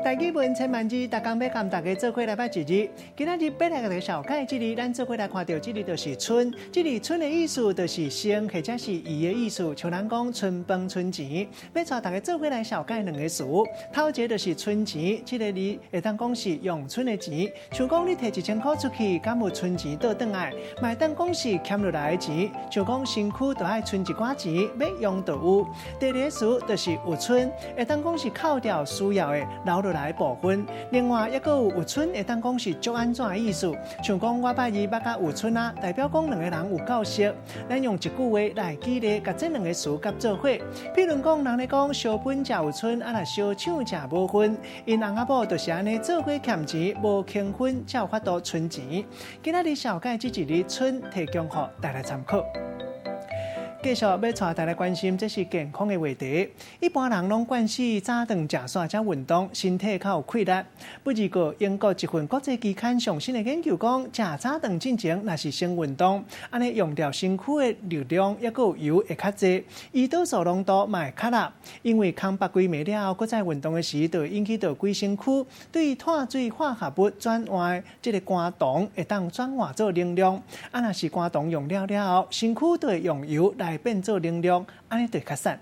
台語文千萬字，逐工欲共大家做伙來捌一字。今仔日欲來共大家紹介這字，咱做伙來看著這字就是賰。這字賰的意思就是省或者是餘的意思，像人講賰飯賰錢。欲帶大家做伙來紹介兩个詞，頭一个就是賰錢，這个字會當講是用賰的錢，像講你提1000箍出去，敢有賰錢倒轉來？嘛會當講是欠落來的錢，像講身軀著愛賰一寡錢，欲用就有。第二个詞就是有賰，會當講是扣掉需要的留落來的部分，另外，抑閣有有春會當講是足按怎的意思？像講我拜二捌佮有春啊，代表講兩个人有夠熟。咱用一句話來舉例，共這兩个詞合做伙。譬如講，人咧講燒分食有春，啊若相搶食無份，𪜶翁仔某就是按呢做伙儉錢，無平分才有法度存錢。今仔日紹介這一字春，提供予大家參考。繼續欲帶大家關心，這是健康的話題。一般人攏慣勢早頓食煞才運動，身體較有氣力。不過，英國一份國際期刊上新的研究講，食早頓進前，若是先運動，按呢用掉身軀的力量，抑閣有油會較濟，胰島素濃度嘛會較力。因為空腹規暝了後，閣再運動的時，就會引起著規身軀對碳水化合物轉換這个肝糖會當轉換做能量。啊，若是肝糖用了了後，身軀就會用油來變做能量，按呢就會較省。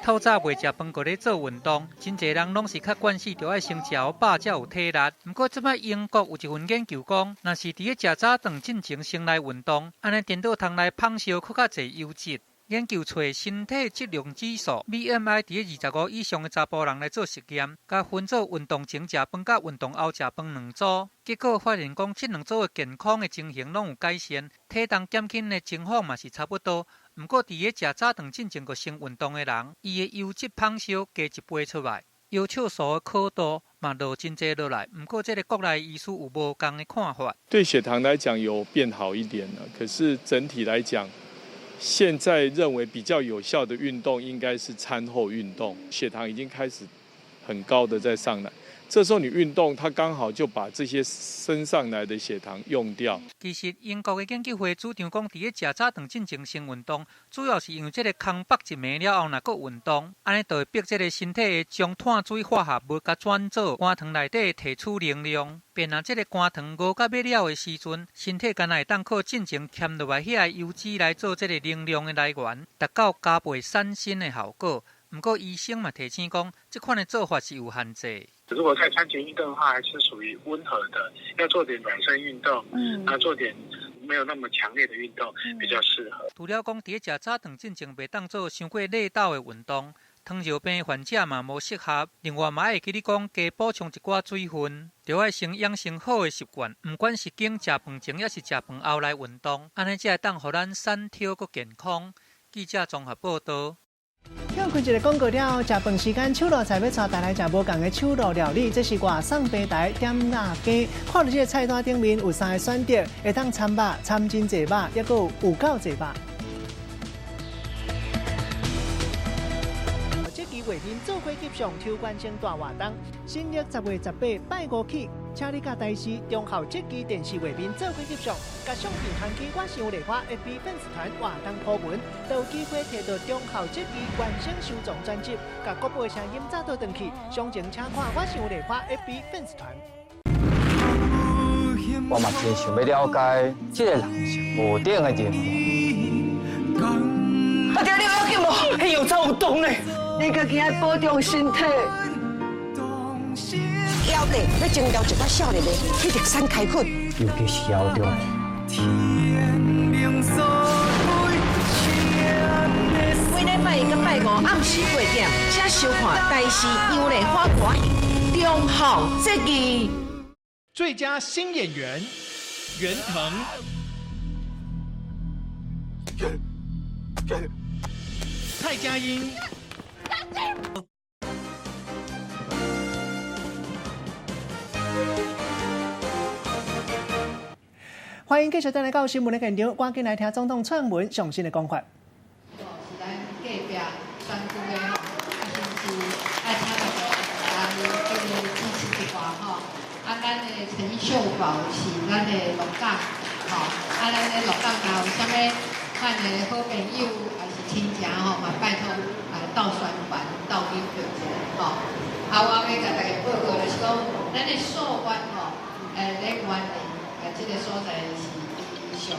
透早袂食飯，閣咧做運動，真濟人攏是較慣勢，著愛先食予飽才有體力。毋過這擺英國有一份研究講，若是佇咧食早頓進前先來運動，按呢顛倒通來麭燒閣較濟油脂。研究揣身體質量指數 BMI 佇咧25以上的查埔人來做實驗，共分做運動前食飯佮運動後食飯兩組，結果發現講這兩組的健康的情形攏有改善，體重減輕的情況嘛是差不多。毋過佇咧食早頓進前閣先運動的人，伊的油脂麭燒加一倍出來，腰笑素的可度嘛落真濟落來。毋過這个國內醫師有無仝的看法。對血糖來講有變好一點了，可是整體來講，現在認為比較有效的運動應該是餐後運動，血糖已經開始很高的在上來，這時候你運動，它剛好就把這些升上來的血糖用掉。其實英國的研究會主張講，佇咧食早頓進前先運動，主要是因為這个空腹一暝了後，若閣運動，按呢就會逼這个身體會將碳水化合物共轉做肝糖內底提取能量。便若這个肝糖餓甲欲了的時陣，身體敢若會當靠進前儉落來遐个油脂來做這个能量的來源，達到加倍瘦身的效果。毋過醫生嘛提醒講，這款的做法是有限制。如果在餐前運動的話，還是屬於溫和的，要做點暖身運動，啊，做點沒有那麼強烈的運動比較適合。除了講，佇咧食早頓進前袂當做傷過力道的運動，糖尿病患者嘛無適合。另外嘛會記得講，加補充一寡水分，著愛先養成好的習慣，毋管是經食飯前抑是食飯後來運動，按呢才會當予咱身體閣健康。記者綜合報導。歇睏一个廣告了，食飯時間，手路菜欲帶大家來食無仝的手路料理，這是外送平台點鴨雞。看著這个菜單頂面有三个選擇，會當摻肉、摻真濟肉，抑閣有有夠濟肉。這期畫面做伙翕相抽關性大活動，新曆10月18拜五起，請你佮台視忠孝這期電視畫面做伙翕相，共相片傳去我想麗花 FB 粉絲團活動 po 文，就有機會摕到忠孝這期原聲收藏專輯，共國寶的聲音早倒轉去。詳情請看我想麗花 FB 粉絲團。我嘛真想欲了解這个人是無頂的人物。阿爹，你有要緊無？彼藥草有毒呢。你家己愛保重身體。枵咧，欲徵調一寡少年的去玉山開墾，尤其是姚中。每禮拜一佮拜五暗時八點，請收看台視楊麗花歌戲《忠孝節義》。最佳新演員袁騰、蔡佳音。歡迎繼續轉來到新聞的現場，趕緊來聽總統蔡英文上新的講法。是咱隔壁選區的吼，啊，甚至愛請大家來這个支持一寡吼。啊，咱的陳秀寶是咱的鹿港，吼，啊，咱的鹿港若有啥物咱的好朋友還是親戚吼，嘛拜託來鬥宣傳、鬥緊票一下吼。啊，我欲共大家報告就是講，咱的數月吼，咧員林。這个所在是伊上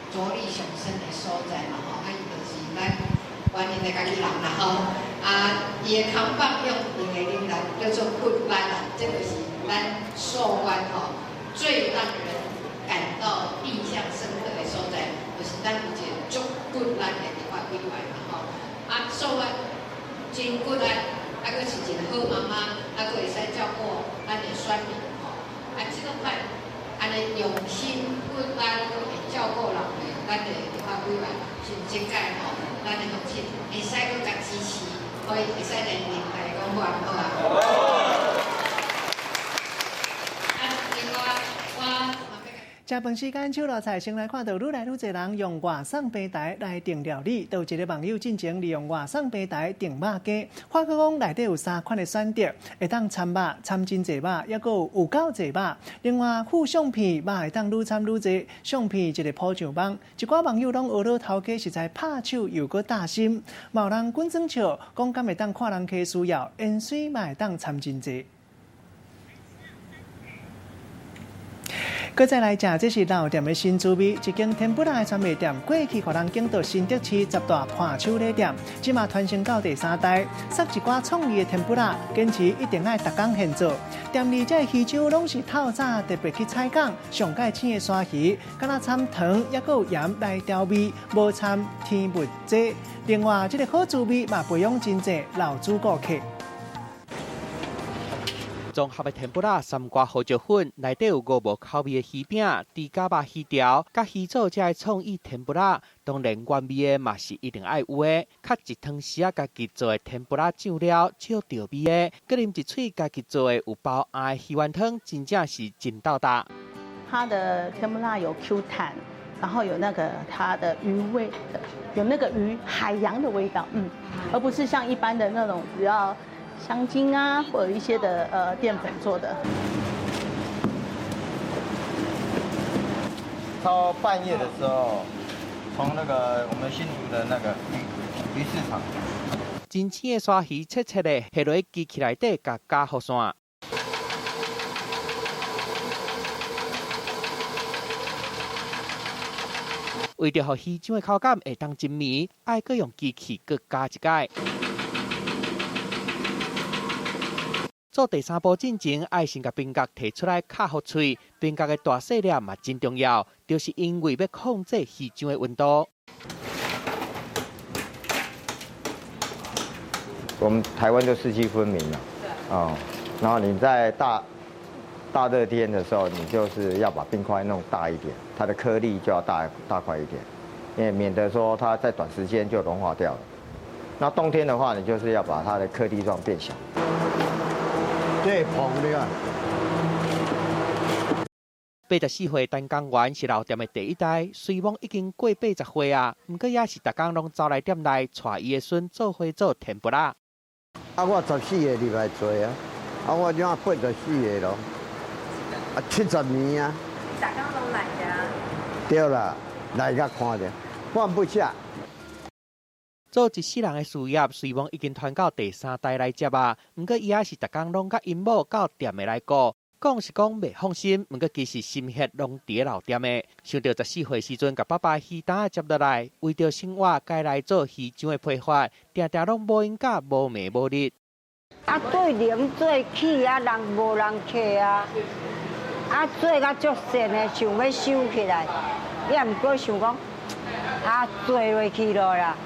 着力上深的所在嘛吼，啊伊就是咱員林的家己人啦吼，啊伊的扛棒用两个人來叫做骨力啦，這就是咱數月吼最讓人感到印象深刻的所在，就是咱有一个足骨力的立法委員啦吼，啊數月真骨力，啊閣是一个好媽媽。选民吼，啊，這種款按呢用心阮愛會照顧人的，咱的立法委員是這屆吼，咱的鄉親會使閣共支持，予伊會使連任，大家講好毋好啊？啊，另外我。食飯時間，手路菜先來看到愈來愈濟人用外送平台來訂料理。都有一個網友進前利用外送平台訂肉羹，發覺講內底有三款的選擇，會當摻肉、摻真濟肉，抑閣有有夠濟肉。另外附相片，嘛會當愈摻愈濟，相片一个鋪上網，一寡網友攏學老頭家實在拍手又閣擔心，嘛有人滾耍笑，講敢會當看人客需要，鹽水嘛會當摻真濟。閣再來食，這是老店的新滋味。一間天婦羅的專賣店，過去予人敬做新竹市十大伴手禮店，這馬傳承到第三代，撒一寡創意的天婦羅，堅持一定愛逐工現做。店裡這个魚漿攏是透早特別去採港，上蓋鮮的鯊魚，敢若摻糖抑閣有鹽來調味，無摻甜蜜劑。另外，這个好滋味嘛培養真濟老主顧客。綜合的天婦羅三掛胡椒粉，內底有五無口味的魚餅、豬絞肉魚條，佮魚做這个創意天婦羅，當然原味的嘛是一定愛有的。較一湯匙仔家己做的天婦羅醬料，少調味的，閣啉一喙家己做的有包餡的魚丸湯，真正是真鬥搭。它的天婦羅有 Q 彈，然後有那個它的魚味的，有那個魚海洋的味道，而不是像一般的那種只要香精啊，或者一些的澱粉做的。到半夜的時候，從那個我們新竹的那個魚市場，真鮮的鯊魚切切的，下落機器內底共加予線。為著予魚漿的口感會當真綿，愛閣用機器閣加一擺。做第三步進前，愛先共冰角提出來敲予脆，冰角的大細粒嘛真重要，就是因為欲控制魚漿的溫度。我們台灣就四季分明了，哦，然後你在大熱天的時候，你就是要把冰塊弄大一點，它的顆粒就要大塊一點，因為免得說它在短時間就融化掉了。那冬天的話，你就是要把它的顆粒狀變小。這捧的啊！84歲陳江源是老店的第一代，雖罔已經過80歲啊，毋過也是逐工攏走來店內，帶伊的孫做伙做天婦羅。啊，我14個入來做啊，啊，我這84個咯，啊，70年啊。逐工攏來遮。對啦，來遮看著，放不下。做一世人的事業，雖罔已經傳到第三代來接啊，毋過伊也是逐工攏佮𪜶某到店的來顧。講是講袂放心，毋過其實心血攏佇咧老店的。想著14歲時陣，共爸爸魚擔仔接落來，為著生活，該來做魚漿的批發，定定攏無閒甲無暝無日。啊，對冷做起啊，人無人客啊，啊做甲足善的，想欲收起來，也毋過想講，啊做落去咯啦。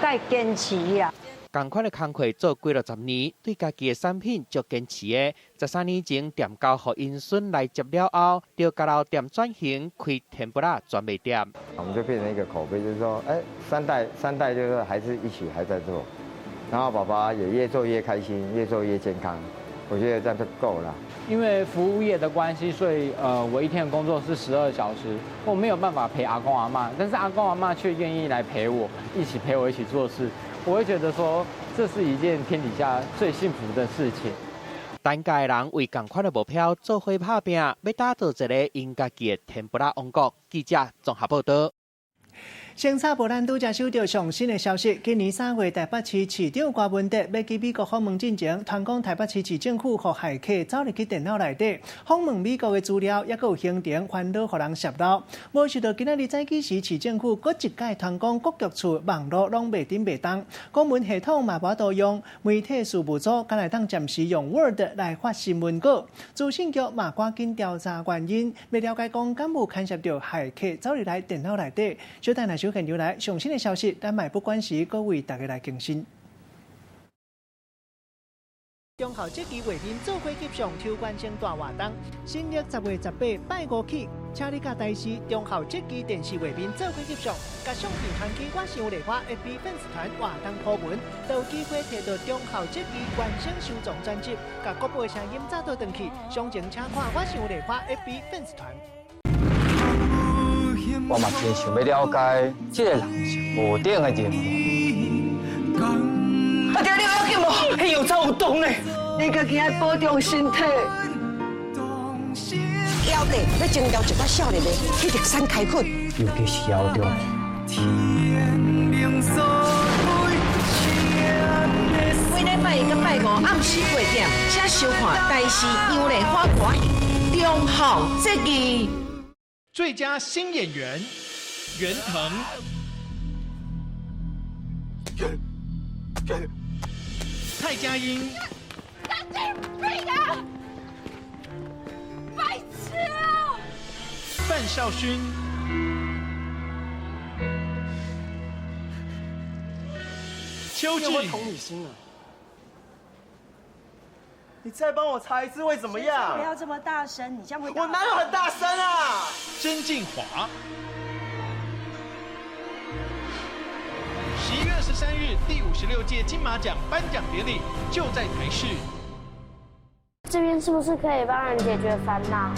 該堅持啦！仝款的工課做幾落十年，對家己的產品足堅持的。13年前，店交予𪜶孫來接了後，就共老店轉型開天婦羅專賣店。我們就變成一個口碑，就是說，三代就是還是一起還在做，然後爸爸也越做越開心，越做越健康，我覺得這樣就夠了。因為服務業的關係，所以我一天的工作是12小時，我沒有辦法陪阿公阿嬤，但是阿公阿嬤卻願意來陪我，一起陪我一起做事，我會覺得說這是一件天底下最幸福的事情。陳家的人為仝款的目標做伙拍拚，欲打造一个𪜶家己的天婦羅王國。記者綜合報導。先插播咱拄才收到上新的消息，今年3月台北市市長柯文哲欲去美國訪問進前，傳講台北市市政府予駭客走入去電腦內底訪問美國的資料，抑閣有行程煩惱予人洩露。無想到今仔日早起時，市政府閣一擺傳講各局處網路攏袂振袂動，公文系統嘛無法度用，媒體事務組敢會當暫時用 Word 來發新聞稿。資訊局嘛趕緊調查原因，欲了解講敢有牽涉著駭客走入來電腦內底。小等下。小現場來上新的消息，咱嘛不管時，閣為大家來更新。中孝节期画面做伙翕相，抽关成大活动。新历10月18拜五起，请你佮台视忠孝节期电视画面做伙翕相，共相片传去我想丽花 FB 粉丝团活动 po 文，就有机会摕到忠孝节期原声收藏专辑，共国宝的声音早倒转去。详情请看我想丽花 FB 粉丝团。我嘛真想欲了解这个人是何等的人物。阿爹，你有要紧无？彼药草有毒呢，你家己爱保重身体。枵底欲征调一寡少年的去绿山开垦，尤其是姚中。每礼拜一佮拜五暗时8点，请收看台视杨丽花歌戏《忠孝节义》。最佳新演员袁腾、蔡佳音、神经病啊！白痴啊！范少勋、邱你有没有志同理心啊？你再帮我查一次会怎么样不？要这么大声，你这样会。我哪有很大声啊？曾静华。11月23日，第56届金马奖颁奖典礼就在台视。这边是不是可以帮人解决烦恼？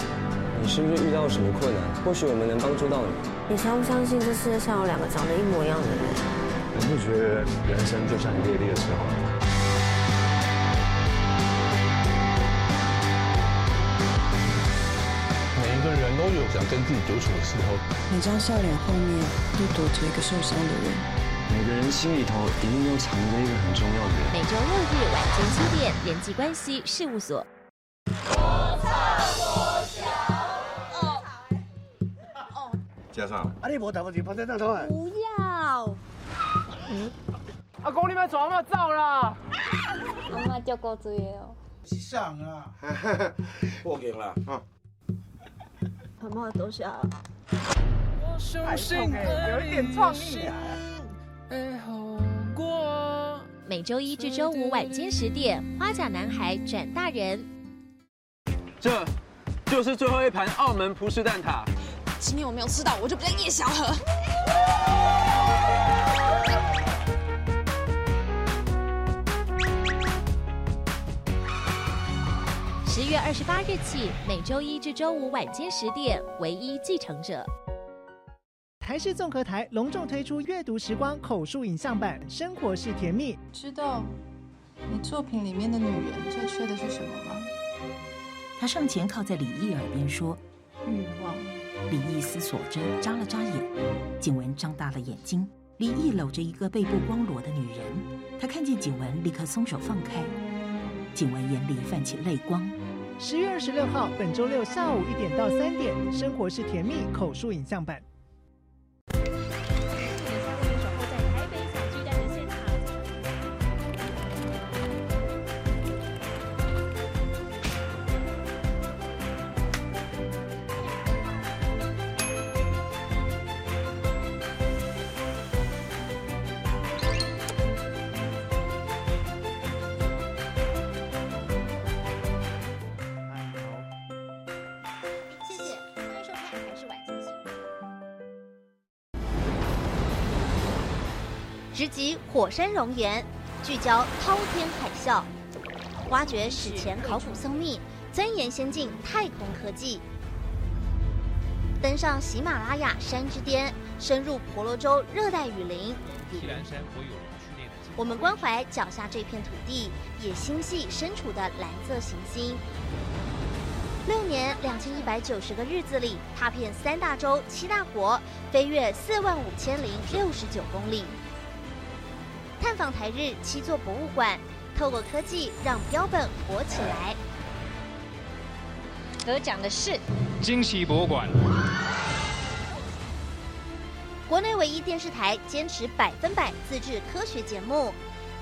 你是不是遇到什么困难？或许我们能帮助到你。你相不相信这世界上有两个长得一模一样的人？你不觉得人生就像一列列车吗？每一个人都有想跟自己独处的时候。每张笑脸后面都躲着一个受伤的人。每个人心里头一定都藏着一个很重要的人。每周六日晚间7点，人际关系事务所。加上。啊，你无头毛就放在那头啊？不要。阿公，你莫带阿嬷走啦！阿嬷足古锥的哦。是啥啊？破镜啦！阿嬷多谢。有一点创意啊。每周一至周五晚间10点，《花甲男孩转大人》。这就是最后一盘澳门葡式蛋挞。今天我没有吃到，我就不叫叶小河。10月28日起，每周一至周五晚间10点，《唯一继承者》。台视综合台隆重推出阅读时光口述影像版《生活是甜蜜》。知道你作品里面的女人最缺的是什么吗？他上前靠在李毅耳边说：“欲望。”李毅思索着，眨了眨眼。景文张大了眼睛。李毅搂着一个背部光裸的女人，他看见景文，立刻松手放开。景文眼里泛起泪光。10月26号，本周六下午1点到3点，《生活是甜蜜》口述影像版。直击火山熔岩，聚焦滔天海啸，挖掘史前考古僧秘，钻研先进太空科技，登上喜马拉雅山之巅，深入婆罗洲热带雨林。我们关怀脚下这片土地，也心系身处的蓝色行星。6年2190个日子里，踏遍3大洲7大国，飞越45069公里。探访台日7座博物馆，透过科技让标本活起来。得奖的是惊喜博物馆。国内唯一电视台坚持100%自制科学节目，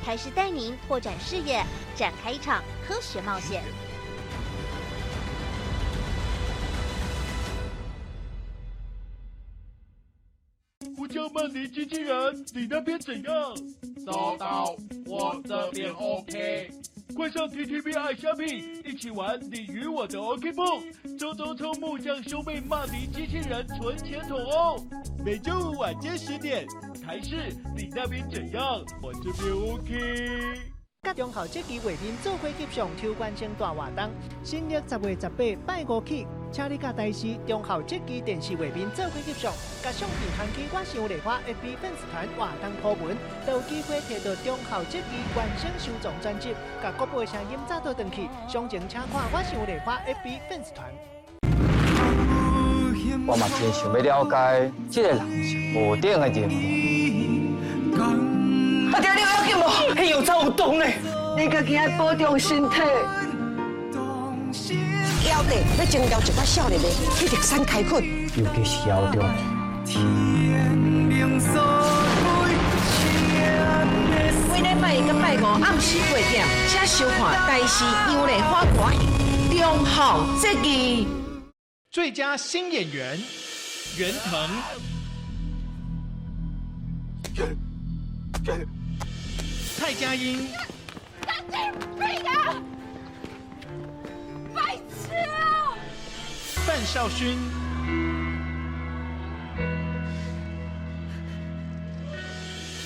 台视带您拓展视野，展开一场科学冒险。我叫曼尼机器人，你那边怎样？收到，我这边 OK。快上 TTV 爱虾米，一起玩你与我的 OK 绷，周周抽木匠兄妹骂敌机器人存钱筒哦。每周五晚间10点，台视你那边怎样？我这边 OK。佮中孝节期画面做伙翕相抽关成大活动，新历10月18拜五起，请你佮台视中孝节期电视画面做伙翕相，佮相片烘去我想丽花 FB 粉丝团活动 po 文，就有机会摕到中孝节期原声收藏专辑，共国宝的声音早倒转去。详情请看我想丽花 FB 粉丝团。我嘛真想欲了解这个人是无顶的人物。阿爹，你有要紧无？彼药草有毒呢，你家己爱保重身体。姚弟欲征调一寡少年的去绿山开垦，尤其是姚中。每礼拜一佮拜五暗时8点，请收看台视杨丽花歌戏《忠孝节义》。最佳新演员袁腾、蔡佳音、神经病啊！白痴啊！范少勋、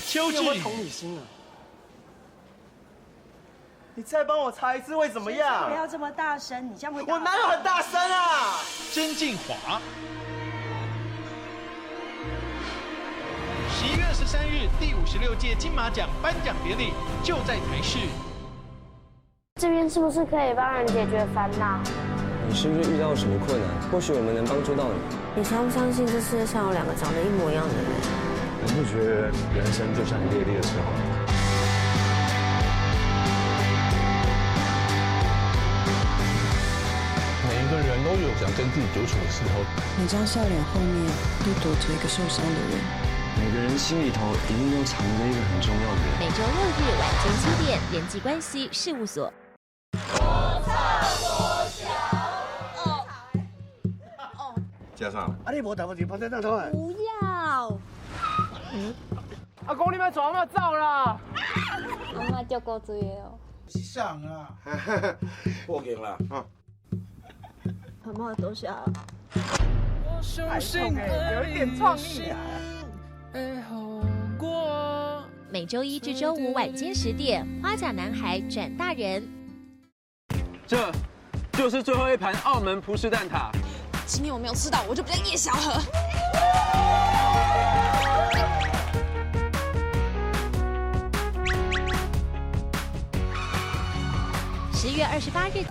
邱志宇。同理心啊！你再帮我查一次会怎么样？不要这么大声，你这样会。我哪有很大声啊？曾敬驊。11月23日，第56届金马奖颁奖典礼就在台视。这边是不是可以帮人解决烦恼？你是不是遇到什么困难？或许我们能帮助到你。你相不相信这世界上有两个长得一模一样的人？你不觉得人生就像一列列车吗？每一个人都有想跟自己独处的时候。每张笑脸后面都躲着一个受伤的人。每个人心里头一定都藏着一个很重要的人。每周六日晚间7点，人际关系事务所。加上。啊，你无头毛就放在那头啊。不要。阿公，你莫带阿嬷走啦！阿嬷足古锥的哦。是啥啊？破镜啦！阿嬷多谢。有一点创意啊。每周一至周五晚间10点，《花甲男孩转大人》。这就是最后一盘澳门葡式蛋挞。今天我没有吃到，我就不叫叶小河。10月28日。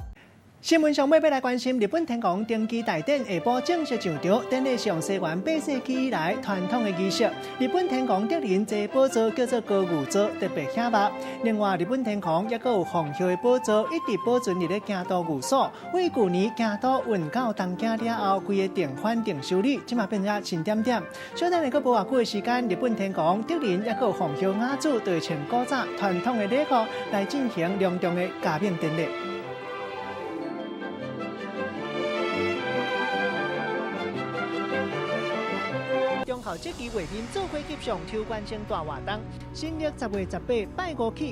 新闻上尾欲来关心，日本天皇登基大典下晡正式上场，典礼是用西元8世纪以来传统的仪式。日本天皇德仁坐宝座叫做高御座，特别显目。另外，日本天皇犹阁有凤后的宝座，一直保存伫咧京都御所。为旧年京都运到东京了后，规个定番定修理，这马变成新点点。小等下阁无偌久的时间，日本天皇德仁犹阁有凤后雅子，就会穿古早传统的礼服来进行隆重的加冕典礼。中孝节期画面做伙翕相，抽关成大活动。新历10月18拜五起。